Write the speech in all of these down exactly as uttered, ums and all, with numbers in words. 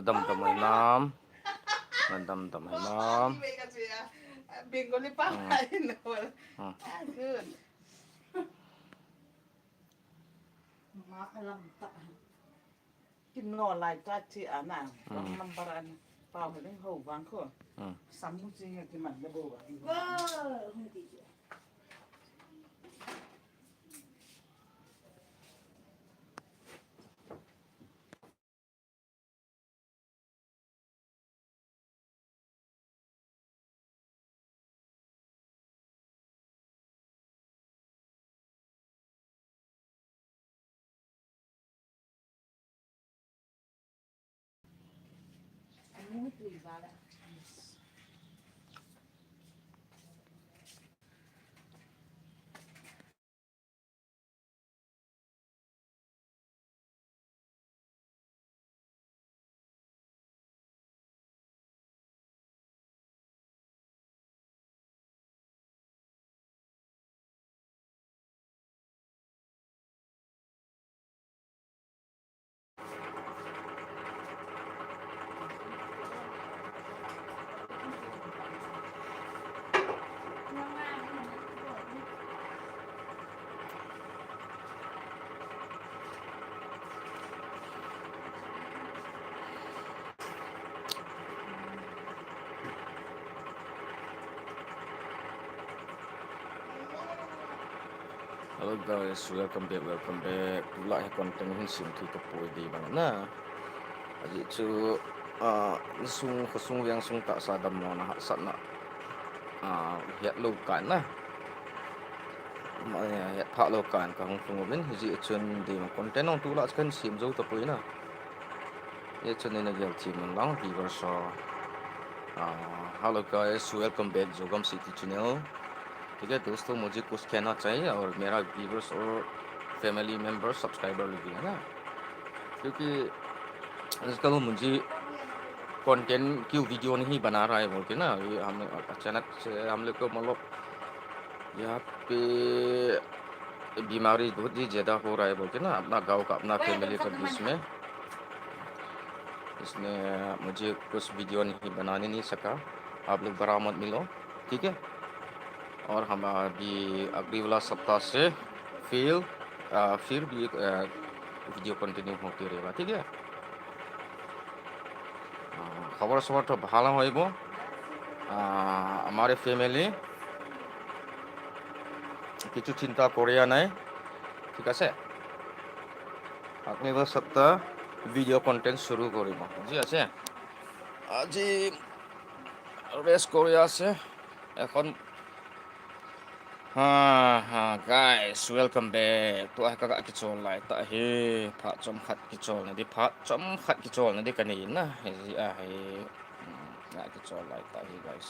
Dam dam hinam. Nadam dam hinam. Bingo le pa. Hmm. Hmm. Kin no lai ta chi ana. Hmm. Wrong number ana. Pau hling ho vang ko. Hmm. Sam mu chi nge ki man le bo ba. Wow, hung ti. Hello guys, welcome back, welcome back. Tulai hi content hin sem thei tapoi ding bang na. Ajeh chu, ah, sung, khosung veng sung tahsa damlou na hahsatna, ah, hetlou kan na. Ma, eh, hetphah lou kan kahung lhung uvin, hijeh chun ding content hung tulai chu kahin sem jou tapoi na. Hijeh chun neina gel chim un lang viewers ho. Ah, hello guys, welcome back Zogam City channel. ठीक है दोस्तों, मुझे कुछ कहना चाहिए और मेरा व्यूअर्स और फैमिली मेंबर, सब्सक्राइबर लोग भी है ना, क्योंकि आजकल मुझे कंटेंट क्यों वीडियो नहीं बना रहा है बोल के ना, ये हम अचानक से हम लोग को मतलब यहाँ पे बीमारी बहुत ही ज़्यादा हो रहा है बोल के ना, अपना गाँव का, अपना फैमिली का बीच में, इसलिए मुझे कुछ वीडियो नहीं बनाने नहीं सका। आप लोग बुरा मत मिलो, ठीक है? और हम अभी अगली वाला सप्ताह से फिर, आ, फिर भी, आ, वीडियो कंटिन्यू होते रहेगा, ठीक है? आ, खबर सबर तो ভালো হইব। आ, हमारे फैमिली কিছু চিন্তা করিয়া নাই, ঠিক আছে? আগলি সপ্তাহ ভিডিও কন্টেন্ট শুরু করিব, বুজি আছে? আজি ৰেষ্ট কৰি আছে। এখন, ha, ha, guys, welcome back. Tua hi ka, ka kichol lai ta hi, phat chomkhat kichol na di, phat chomkhat kichol na di ka nei na. Hi, ah, hi, hmm, ka kichol lai ta hi, guys.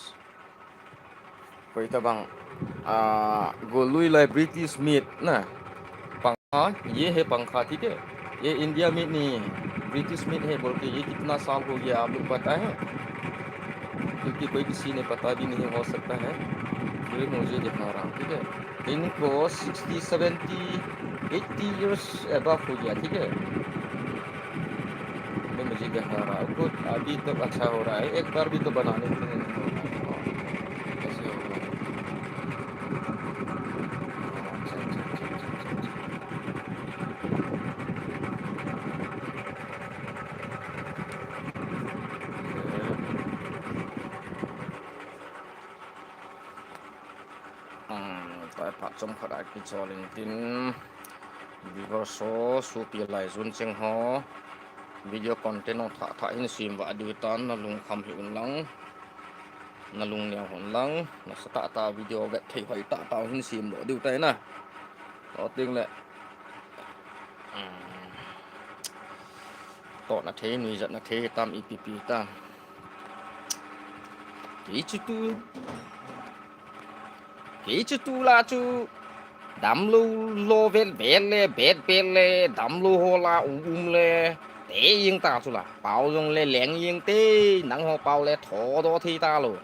कोई तो बंग, आ, गोलुई लाई British made ना, पंखा, ये है पंखा, ठीक है? ये इंडिया मेड नहीं है, ब्रिटिश मेड है बोल के, ये कितना साल हो गया आप लोग पता है? क्योंकि कोई किसी ने पता भी नहीं हो सकता है, फिर मुझे दिखा रहा हूँ, ठीक है? इनको sixty, seventy, eighty years above हो गया, ठीक है? मैं मुझे दिखा रहा हूँ, खुद अभी तक अच्छा हो रहा है, एक बार भी तो बनाने के लिए नहीं हो रहा है। कैसे होगा? अच्छा, अच्छा, अच्छा। Hmm, tua phat chomkhat a kichol in tin, viewers ho, sopi laijun cheng ho, video content ho thah thah hin sem vah diu tan, na lungkham hih un lang, na lungneo hih un lang, nasatah tah video vet thei hoi tah tah hin sem lou diu tai na. Tua teng le, hmm, tohna thei, nuijatna thei hitam, ipi pi hitam. Kei chu tu, kei chu tulai chu damlou lou vet vet le, bet bet le, damlou ho lah um um le, te jeng ta chu la. Pao jong le leng jeng te, nangho pao le thodoh thei talou.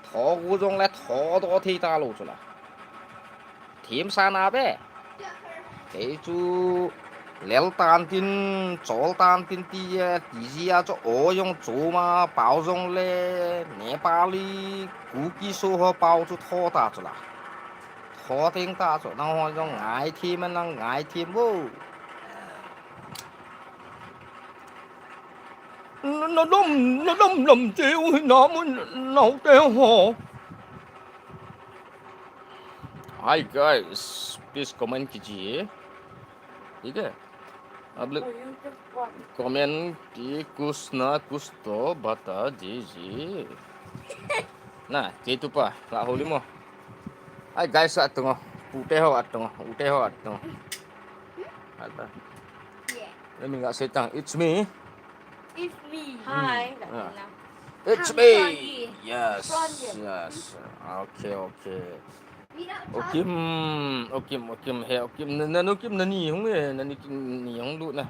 Thogo jong le thodoh thei talou chu la. Themsa na be. Kei chu Lel tan tin, chol tan tin ti e, ti jia chu o jong chu ma, pao jong le, Nepali, Kuki so ho pao chu tho ta chu la. Tho teng ta chu, nang ho jong ngai thim, nang ngai thim vo. Na, na dom, na dom dom che u hi na mun nau te ho. Hi guys, please comment kijiye. ठीक है? आप लोग comment ki kuch na kuch to bata dijiye. Na, ke tu pa, la holi mo. Hi guys, atungo. Ute ho atungo. Ute ho atungo. Ata. Yeah. Let me say tang. It's me. It's me. Hi. Ah. It's me. Yes. Yes. Okay, okay. Okim, okim, okim, he okim, na, na okim, nani hung e, nani kim, ni hung lut na.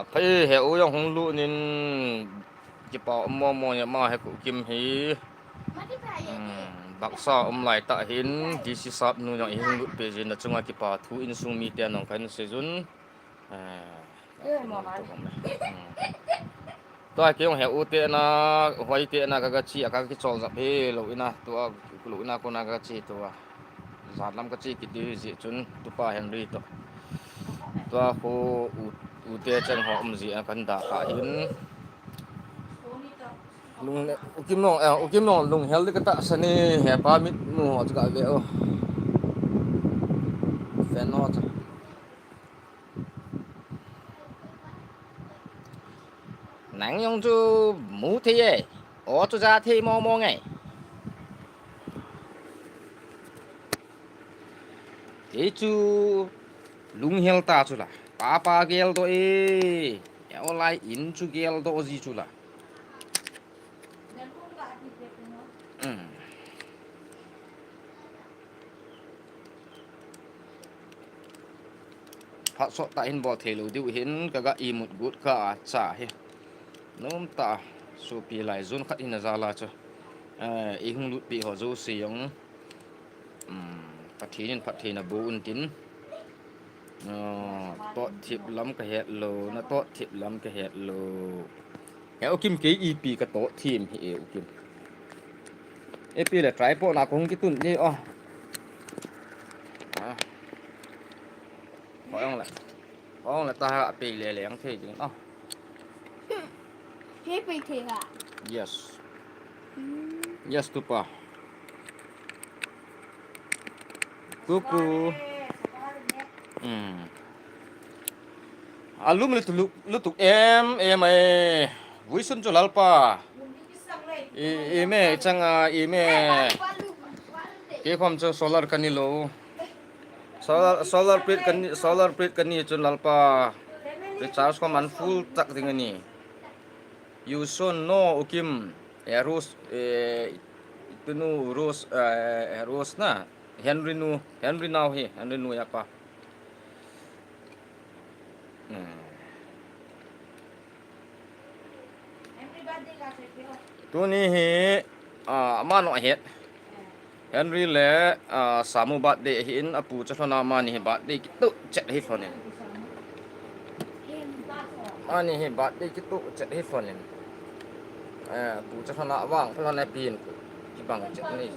Aphai he u jong hung lut nin, kipa um mo mo ya ma he ku kim hi. Hmm, baksa um lai ta hin, D C sap nu jong i hung lut pe jin na chunga kipa thu insung mite nong kan sei jun. Eh, tua kei jong he u te na, huai te na ka, ka chi, a ka kichol jap hi lo ina, tua lo ina kona ka chi tua. Jat lam ka chi kiti hi jeh chun tupa Henry to. Tua khu u, u te chang ho um jeh a kan da ka hin. Lung, u Kim nong, eh, u Kim nong lunghel di ka tahsan e, he pa mit mu ho chu ka ve o. Fan ho chu. Nang jong chu mu thei e. O chu ja thei mo mo nge. Kei chu lunghel ta chu la. Papa geldoh e. Olai in chu geldoh ji chu la. Hmm. Phat sot tah hin bol thei lou diu hin ka ga imut got kha a cha hi. Nom tah a sopi lai jon khat hin a jal a chu. Eh, i hung lutpi ho jouse jong. Um, Pathen in phattheina boh un tin. Oh, toh thip lam ka het lou, na toh thip lam ka het lou. He u Kim, kei ipi ka toh thim hi e u Kim. Ipi le tripod na kong kitun ni o. Ah. Hoi ong le. Hoi ong le ta ha pei le le ang thei ding o. He pei thei ha. Yes. Hmm. Yes, tupa. Kuku. Hmm. Alum le tuluk, lutuk em, em ai. Vuisun chu Lalpa. I, i me, chang a, i me. Kei khom chu solar ka ni lou. Solar, solar plate ka ni, solar plate ka ni chun Lalpa. Recharge khom an full tak ding a ni. You soon know, u Kim. Eh, Rose, eh, tunu Rose, eh, Rose na. Henry nu, Henry nau hi, Henry nu ya pa. Hmm. Tuni hi, ah, ama no het. Henry le, ah, Samu birthday ahin, apu cha lhona amani hi birthday kitoh chet hi lhonin. Amani hi birthday kitoh chet hi lhonin. Eh, apu cha lhona vang, lhona pin kibang chet ni.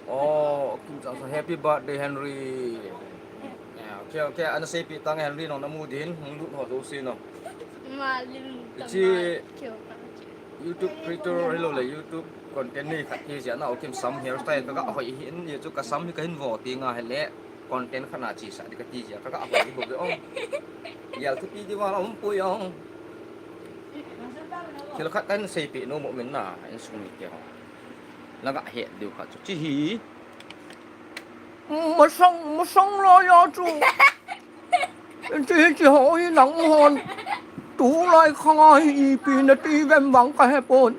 Oh, Kim Jong-un, happy birthday, Henry. Yeah, okay, okay. Ana seipi tang Henry nong na mu din, hung lut ho jouse no. Ma lim. Ichi YouTube creator hilou le YouTube content nei khat hi jia na, o Kim sam hairstyle ka ga hoi hin, ye chu ka sam hi ka hin vo ti nga hele. Content khat na chi sa di ka ti jia ka ga hoi bo be ong. Yal thupi di wa la hum pui ong. Thil khat kan seipi nom mo min na, insung mite ho. La ga het diu khat chu chi hi. Masang, masang la ya chu. Chi, chi ho hi nang hon. Tulai khang a hi ipi na ti vem vang ka he pon.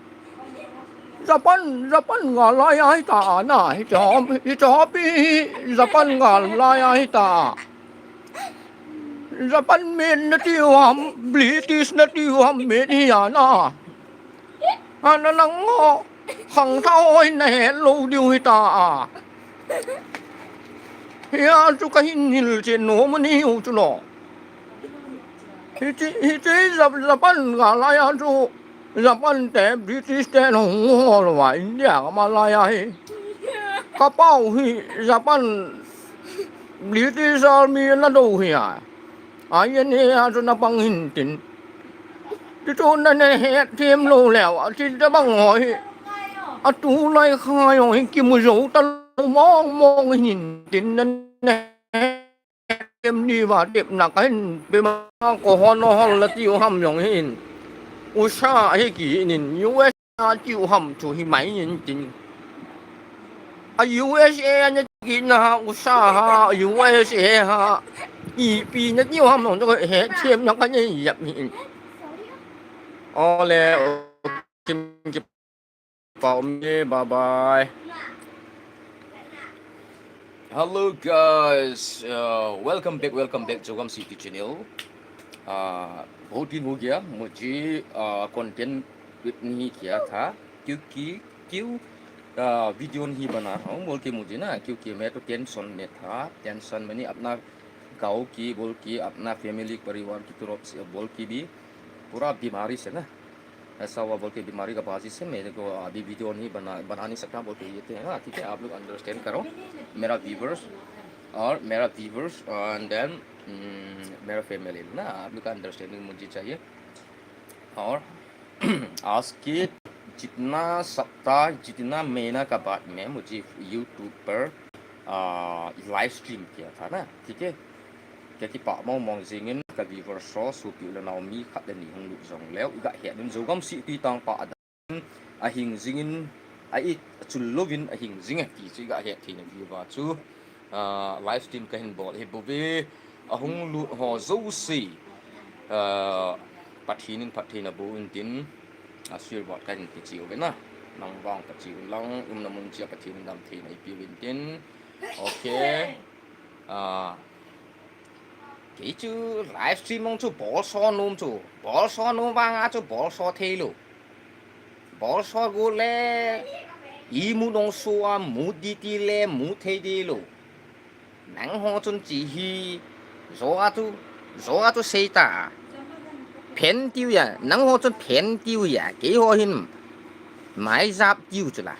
Japan, Japan nga lai a hi ta na, hi chom, hi chopi hi Japan nga lai a hi ta. Japan min na ti u ham, British na ti u ham min hi a na. Ana nang ho. Khangthah ho hin nahet lou diu hita a. Hia chu kahin hilchet nom ahi u chu lo. Hiche, hiche Jap-, Japan gal laiya chu Japan te British te hung hol uva India gam a laiya hi. Kapau hi Japan British Army ana dou hi a. Ai, ania chu napang hin tin. Tichu nana hetthem lou leu, athi tabang ho hi. Atulai kha jong hi kimu jou talou mong mong hin tin nana hetthem diuva tepna kahin pe ma ko hon hol la tiu ham jong hin. U S A hi kinin U S A tiu ham chu hi mai in tin. A U S A na kit na ha, U S A ha, U S A ha. Ipi na tiu ham jong chu hetthem na kanei jep hin. Ole, o, kim kipah um e, bye bye. Hello guys, uh, welcome back, welcome back to Gamsi T V channel. Uh, बहुत दिन हो गया मुझे, uh, content नहीं किया था, क्योंकि, क्यों, uh, video नहीं बना रहा हूँ बोल के मुझे ना, क्योंकि मैं तो tension में था, tension में नहीं, अपना गाँव की बोल के, अपना family परिवार की तरफ से बोल के भी पूरा बीमारी से ना, ऐसा हुआ बोल के बीमारी का वजह से मेरे को अभी video नहीं बना, बना नहीं सकता बोल के ये थे ना, ठीक है, आप लोग understand करो मेरा viewers और मेरा viewers and then, हम्म, मेरा family ना, आप लोग का understanding मुझे चाहिए। और आज के जितना सप्ताह, जितना महीना का बाद में मुझे YouTube पर, आ, live stream किया था ना, ठीक है? Kei kipah mong mong jingin ka viewers ho, sopi u le nao mi khat le ni hung lut jong leu, i ga het un, Zogam Sihtui Tangpa a dam ahing jingin, a i chul louvin ahing jing e ti chu i ga het theina diuva chu, ah, live stream kahin bol hi bou ve, ahung lut ho jouse, ah, Pathen in phattheina boh in tin, ashirwad kahin pe cheh uve na, nang vang Pathen in lang, umna mun cheh a Pathen in damtheina eipe uvin tin, okay. Ah, kei chu live stream mong chu bol so nom chu. Bol so nom vang a chu bol so thei lou. Bol so go le imu nong so a mu di ti le mu thei di lou. Nang ho chun chi hi jo a chu, jo a chu sei ta. Phen tiu ya, nang ho chun phen tiu ya, kei ho hin mai jap tiu chu la.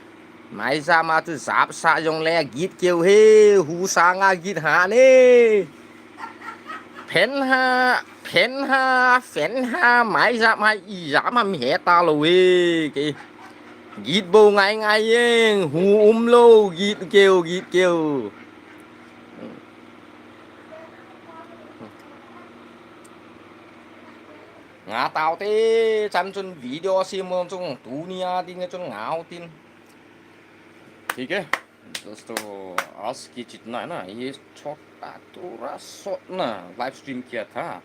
Mai jap ma chu jap sa jong le git keu he, hu sanga git ha ne. Phen ha, phen ha, phen ha, mai jap ha, i jap ma mi he ta lou e, kei. Git bou ngai ngai jeng, hu um lou, git keu, git keu. Nga tao te, chan chun video sim mong chung, tunia ding chun ngau tin. ठीक है, दोस्तों, आज की जितना है ना, ये छोटा, थोड़ा short ना live stream किया था।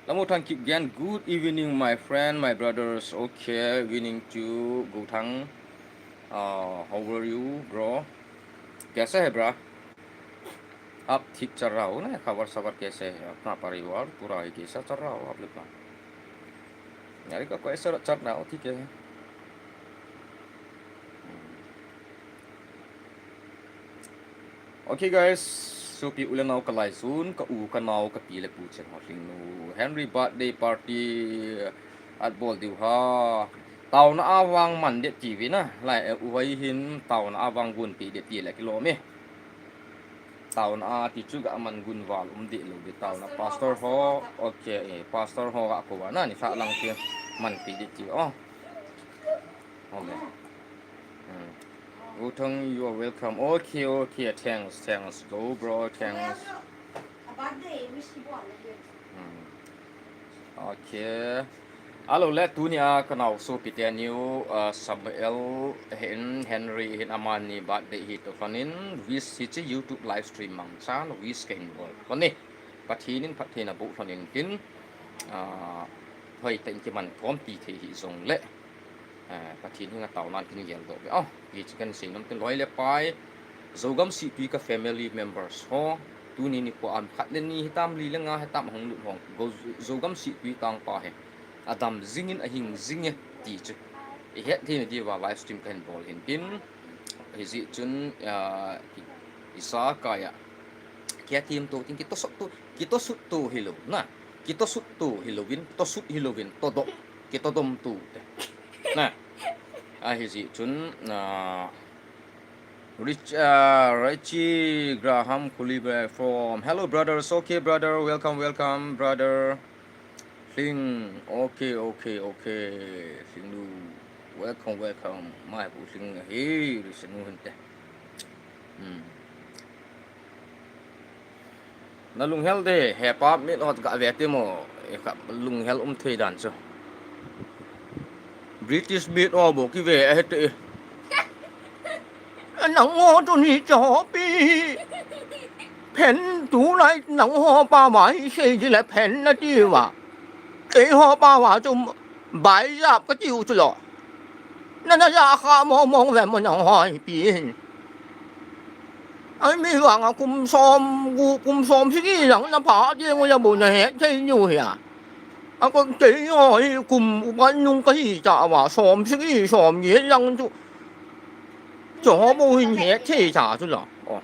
Lamuthang Kipgen, good evening, my friend, my brothers. Okay, evening to Gothang. Uh, how are you, bro? कैसा है, bro? आप ठीक चल रहा हो ना? खबर सबर कैसे है? अपना परिवार पूरा ही कैसा चल रहा हो आप लोग का? यार का कैसा चल रहा हो? ठीक है। Okay guys, sopi u le nao ka lai sun, ka u, ka nao, ka pi le pu cheng ho lhing nu. Henry birthday party at bol diu ha. Taona a vang man det ti ve na. Lai, eh, u vai hin taona a vang gun pi det ti le kilom e. Taona a ti chu ga man gun val um de lou de taona pastor ho. Okay, eh, pastor ho ga ko va na ni sa lang ti man pi det ti o. Okay. Hmm. Uthang, you are welcome. Okay, okay, thanks, thanks. Go, bro, thanks. Hmm. Okay. Alo le, tunia ka nao sopi teni u, uh, Samuel hin, Henry hin amani birthday hi to lhonin, wish hi chi YouTube live stream mangchan, wish ka hin bol lhon e. Pathen in phattheina boh lhon in tin, uh, hoitah in kiman khom ti thei hih jong le. Eh, Pathen henga taona in kin geldoh ve. Oh, hiche kahin sei nom tin loi le pai. Zogam Sihtui ka family members ho. Tuni nikho a khat le ni hitam li le nga hitam hung lut ho. Go Zogam Sihtui Tangpa hi. Adam jingin ahing jing e ti chu. I het thei na diuva live stream kahin bol hin tin. Hijeh chun, ah, i, i sa kaiya. Kia thim to tin kitosut to, kitosut to hilou na. Kitosut to hilouvin, tosut hilouvin, todo, kitodom to te. Na. Ah, hijeh chun, ah, Rich, uh, Richie Graham Kulibe from. Hello, brothers. Okay, brother. Welcome, welcome, brother. Hling. Okay, okay, okay. Hling Lu. Welcome, welcome. Mai pu Hling. Hey, listen, hinte. Hmm. Na lunghel de, hepa mit hot ga ve te mo, e ka lunghel um thei dan chu. British mit o bo ki ve e te. Nang o tu ni cho pi. Phen tu lai nang ho pa mai sei ji le phen na ti wa. Te ho pa wa chu bai yap ka ti u chu lo. Na na ya kha mo mo ve mo nang hoi pi. Ai mi vang a kum som, gu-, kum som sigi lang na pha ding u ya bu na he thei nu hia. A ko thei ho hi kum u ban nung ka hi cha wa som sigi som ye lang chu. Cho bu hin he thei cha chu la. Oh.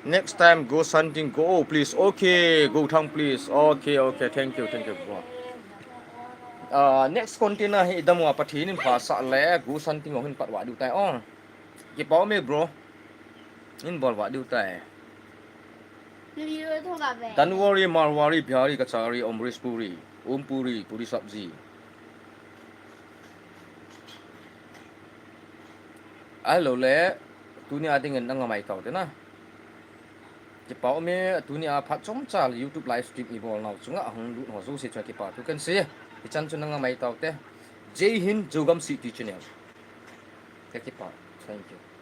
Next time go something go please. Okay, go thang please. Okay, okay. Thank you, thank you. Go. Uh, next container hi dam wa Pathen in pha sa le go something hin pat wa diu tai. Oh. Kipa um e, bro. In bol wa diu tai. Tandoori, Marwari, Bihari, Kachari, Omrish Puri, Oom Puri, Puri Sabji. Ahilou le, tuni a dingin nang amai tau te na. Kipa um e, tuni a phat chomcha le YouTube live stream i bol nau chunga ahung lut ho jouse chunga kipa thu kan sei. Hichan chu nang amai tau te. Jai Hind, Zogam City Channel. Ka kipa. Thank you.